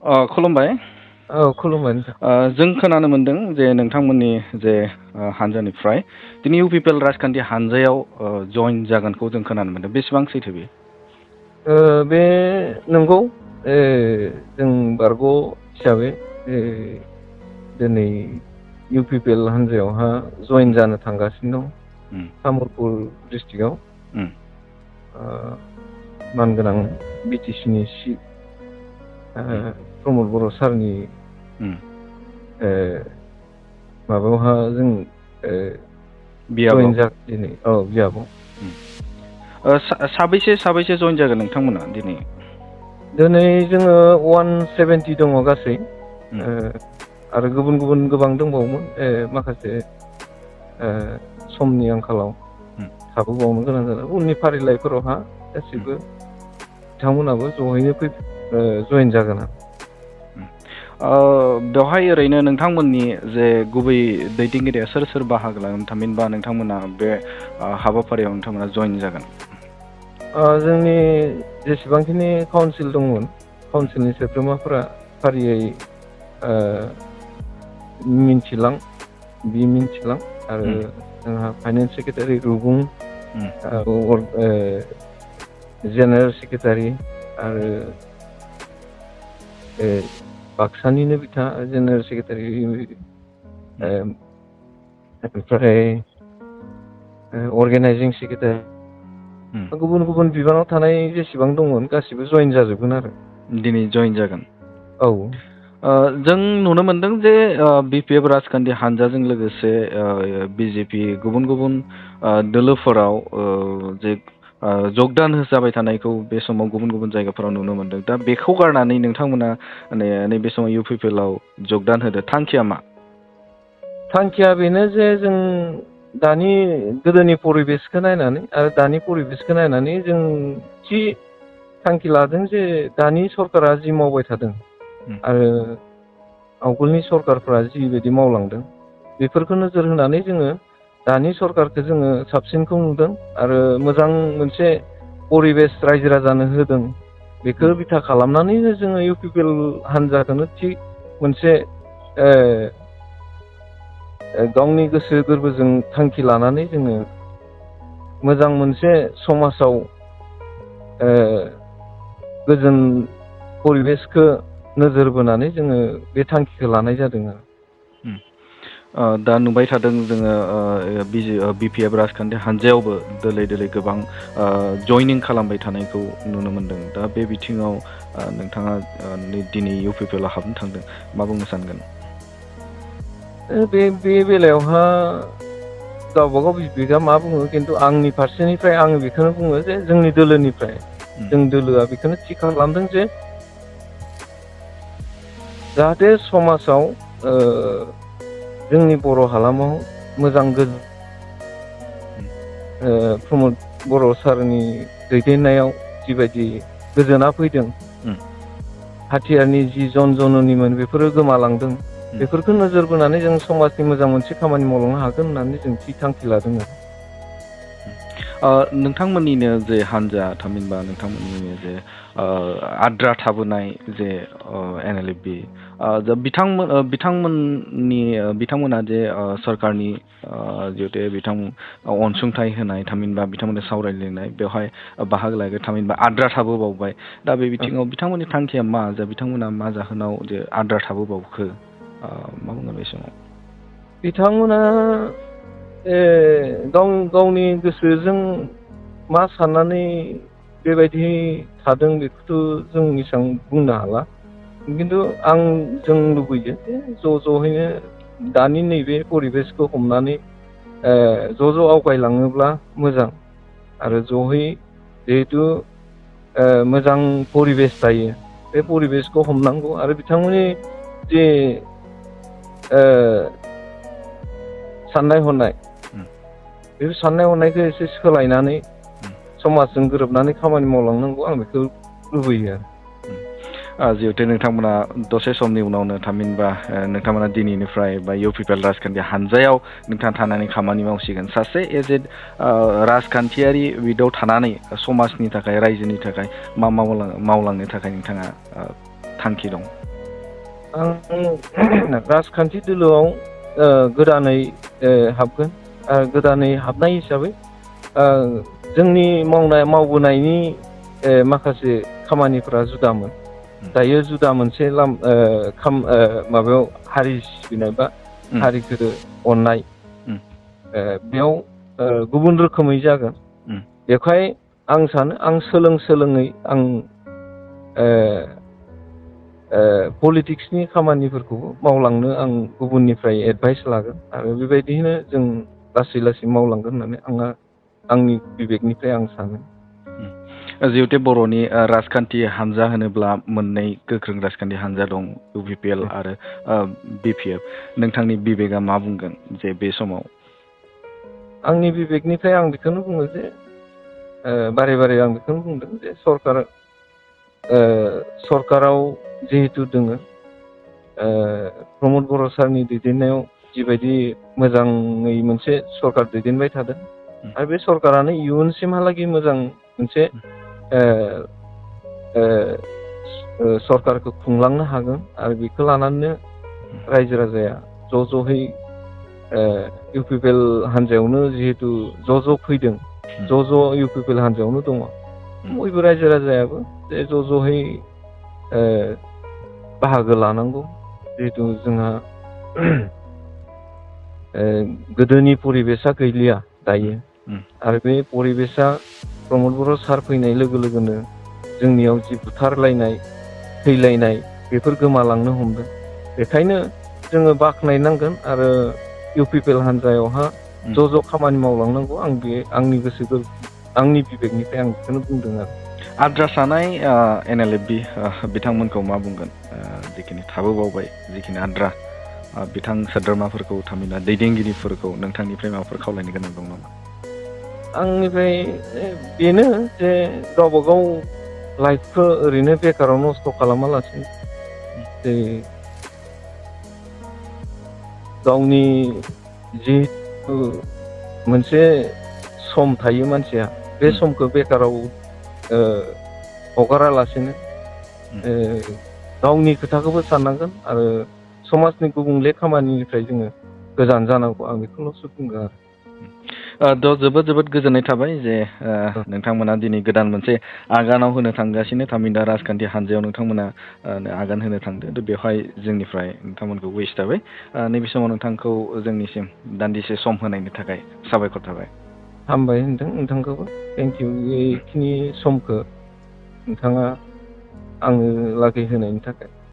खुलुमबाय। औ खुलुमबाय नोंथां। जों खोनानो मोनदों जे नोंथांमोननि जे हानजानिफ्राय दिनै इउपिपिएल राजखान्थि हानजायाव जइन जागोनखौ जों खोनानो मोनदों, बेसेबां सैथो बे? बे नंगौ, जों बारग' हिसाबै दिनै इउपिपिएल हानजायावहा जइन जानो थांगासिनो दं तामुलपुर डिस्ट्रिक्टआव। मानगोनां बिटिसिनि प्रमद बर' सारनि माबायावहा जों जइन जागोन दिनै। औ, बियाबाव। साबैसे जइन जागोन नोंथांमोना दिनै? दिनै जोङो 170 दङ गासै, आरो गुबुन गुबुन गोबां दंबावोमोन, माखासे समनि आंखालाव थाबोबावनो गोनां जादों। उननि फारिलाइफोरावहा गासिबो बिथांमोनाबो जयैनो जइन जागोन। बेवहाय ओरैनो नोंथांमोननि जे गुबै दैदेनगिरिया सोर सोर बाहागो लागोन, थामहिनबा नोंथांमोना बे हाबाफारियाव नोंथांमोना जइन जागोन? जोंनि जेसेबांखिनि काउन्सिल दंमोन, काउन्सिलनि सोद्रोमाफोरा फारियै मिन्थिलां आरो जोंहा फाइनेन्स सेक्रेटारि रुगुं, जेनेरेल सेक्रेटारि, आरो बाक्सानिनो बिथाङा जेनेरेल सेक्रेटारि, ओमफ्राय अर्गेनाइजिं सेक्रेटारि, गुबुन गुबुन बिबानाव थानाय जेसेबां दंमोन गासिबो जइन जाजोबगोन आरो दिनै जइन जागोन। औ, जों नुनो मोनदों जे बिपिएफ राजखान्थि हानजाजों लोगोसे बिजेपि गुबुन गुबुन दोलोफोराव जे जगदान जाबाय थानायखौ बे समाव गुबुन गुबुन जायगाफोराव नुनो मोनदों। दा बेखौ गारनानै नोंथांमोना नैबे समाव इउपिपिएलआव जगदान होदो, थांखिया मा? थांखिया बेनो जे जों दानि गोदोनि परिबेसखौ नायनानै आरो दानि परिबेसखौ नायनानै जों थि थांखि लादों जे दानि सरकारा जि मावबाय थादों आरो आवगोलनि सरकारफ्रा जिबायदि मावलांदों, बेफोरखौ नोजोर होनानै जोङो दानि सरकारखौ जोङो साबसिनखौ नुदों आरो मोजां मोनसे परिबेस रायजो राजानो होदों। बेखौ बिथा खालामनानैनो जोङो इउपिपिएल हानजाखौनो थि मोनसे गावनि गोसो गोरबोजों थांखि लानानै जोङो मोजां मोनसे समाजाव गोजोन परिबेसखौ नोजोर बोनानै जोङो बे थांखिखौ लानाय जादों आरो। दा नुबाय थादों जोङो बिपिएफ राजखान्थि हानजायावबो दोलै दोलै गोबां जयनिं खालामबाय थानायखौ नुनो मोनदों। दा बे बिथिङाव नोंथाङा दिनै इउपिपिएलआव हाबनो थांदों, मा बुंनो सानगोन? बे बेलायावहा गावबागाव बिबेकआ मा बुङो, खिन्थु आंनि फारसेनिफ्राय आङो बेखौनो बुङो जे जोंनि दोलोनिफ्राय जों दोलोआ बेखौनो थि खालामदों जे जाहाथे समाजाव जोंनि बर' हालामाव मोजां प्रमद बर' सारनि दैदेननायाव जिबायदि गोजोना फैदों, हाथियारनि जि जन'निमोन बेफोरो गोमालांदों, बेफोरखौ नोजोर बोनानै जों समाजनि मोजां मोनसे खामानि मावलांनो हागोन होननानै जों थि थांखि लादों आरो। नोंथांमोननिनो जे हानजा, थामहिनबा नोंथांमोननिनो जे आद्रा थाबोनाय जे NLfb, बिथांमोना जे सरकारनि जिहेतु अनसुंथाइ होनाय, थामहिनबा बिथांमोननो सावरायलायनाय बेवहाय बाहागो लागोन, थामहिनबा आद्रा थाबोबावबाय। दा बे बिथिङाव बिथांमोननि थांखिया मा? बिथांमोना मा जाहोनाव जे आद्रा थाबोबावखो, मा बुङो बे समाव? बिथांमोना गावनि गोसोजों मा साननानै बेबायदि थादों बेखौथ' जों एसेबां बुंनो हाला, खिन्थु जों लुबैयो जे ज'यैनो दानि नैबे परिबेसखौ हमनानै ज' आवगायलाङोब्ला मोजां, आरो जयै जिहेथु मोजां परिबेस थायो, बे परिबेसखौ हमनांगौ। आरो बिथांमोननि जे साननाय हनाय, बे साननाय हनायखौ एसे सोलायनानै समाजजों गोरोबनानै खामानि मावलांनांगौ, आं बेखौ लुबैयो आरो। जिहेतु नोंथांमोना दसे समनि उनावनो, थामहिनबा नोंथांमोना दिनैनिफ्राय बा इउपिपिएल राजखान्थि हानजायाव नोंथाङा थानानै खामानि मावसिगोन, सासे एजेड राजखान्थियारि बिदआव थानानै समाजनि थाखाय, रायजोनि थाखाय मा मावलांनो थाखाय नोंथाङा थांखि दं? आं राजखान्थि दोलोआव गोदानै हाबगोन। गोदानै हाबनाय हिसाबै जोंनि मावबोनायनि माखासे खामानिफोरा जुदामोन। दायो जुदा मोनसे माबायाव हारि सिबिनाय बा हारिखो अननाय बेयाव गुबुन रोखोमै जागोन। बेवहाय आं सानो आं सोलोङै आं पलिटिक्सनि खामानिफोरखौबो मावलांनो आं गुबुननिफ्राय एडभाइस लागोन आरो बेबायदिनो जों लासै लासै मावलांगोन होननानै आंनि बिबेकनिफ्राय आं सानो। जिहेथु बर'नि राजखान्थि हानजा होनोब्ला मोननै गोख्रों राजखान्थि हानजा दं, UPPL आरो BPF। नोंथांनि बिबेकआ मा बुंगोन जे बे समाव? आंनि बिबेकनिफ्राय आं बेखौनो बुङो जे बारे बारे आं बेखौनो बुंदों जे सरकाराव जिहेतु दोङो प्रमद बर' सारनि दैदेननायाव जिबायदि मोजाङै मोनसे सरकार दैदेनबाय थादों आरो बे सरकारानो इयुनसिमहालागै मोजां मोनसे सरकारखौ खुंलांनो हागोन आरो बेखौ लानानैनो रायजो राजाया ज' ज'है UPPL हान्जायावनो जिहेतु ज' फैदों, ज' UPPL हान्जायावनो दङ। बयबो रायजो राजायाबो जे ज' ज'है बाहागो लानांगौ। जिहेतु जोंहा गोदोनि परिबेसा गैलिया दायो आरो बे परिबेसा प्रमद बर' सार फैनाय लोगो लोगोनो जोंनियाव जि बुथारलायनाय थैलायनाय बेफोर गोमालांनो हमदों। बेखायनो जोङो बाख्नायनांगोन आरो UPPL हान्जायावहा ज' खामानि मावलांनांगौ। आंनि बिबेकनिफ्राय आं बेखौनो बुंदों आरो। आद्रा थानाय NLFB बिथांमोनखौ मा बुंगोन? जिखिनि थाबोबावबाय, जिखिनि आद्रा बिथां सोद्रोमाफोरखौ, थामहिनबा दैदेनगिरिफोरखौ नोंथांनिफ्राय माबाफोर खावलायनो गोनां दं नामा? आंनिफ्राय बेनो जे गावबा गाव लाइफखौ ओरैनो बेकाराव नस्थ' खालामालासिनो जे गावनि जिहेतु मोनसे सम थायो मानसिया, बे समखौ बेकाराव हगारालासिनो गावनि खोथाखौबो साननांगोन आरो समाजनि गुबुंले खामानिनिफ्राय जोङो गोजान जानांगौ। आं बेखौल'सो बुंगोन आरो। जोबोद गोजोननाय थाबाय जे नोंथांमोना दिनै गोदान मोनसे आगानाव होनो थांगासिनो, थामहिनबा राजखान्थि हानजायाव नोंथांमोना आगान होनो थांदों। बेवहाय जोंनिफ्राय नोंथांमोनखौ विश थाबाय। नैबे समाव नोंथांखौ जोंनिसिम दान्दिसे सम होनायनि थाखाय साबायखर थाबाय। हामबाय होनदों नोंथांखौबो। थेंक इउ बेखिनि समखौ नोंथाङा आंनो लागै होनायनि थाखाय।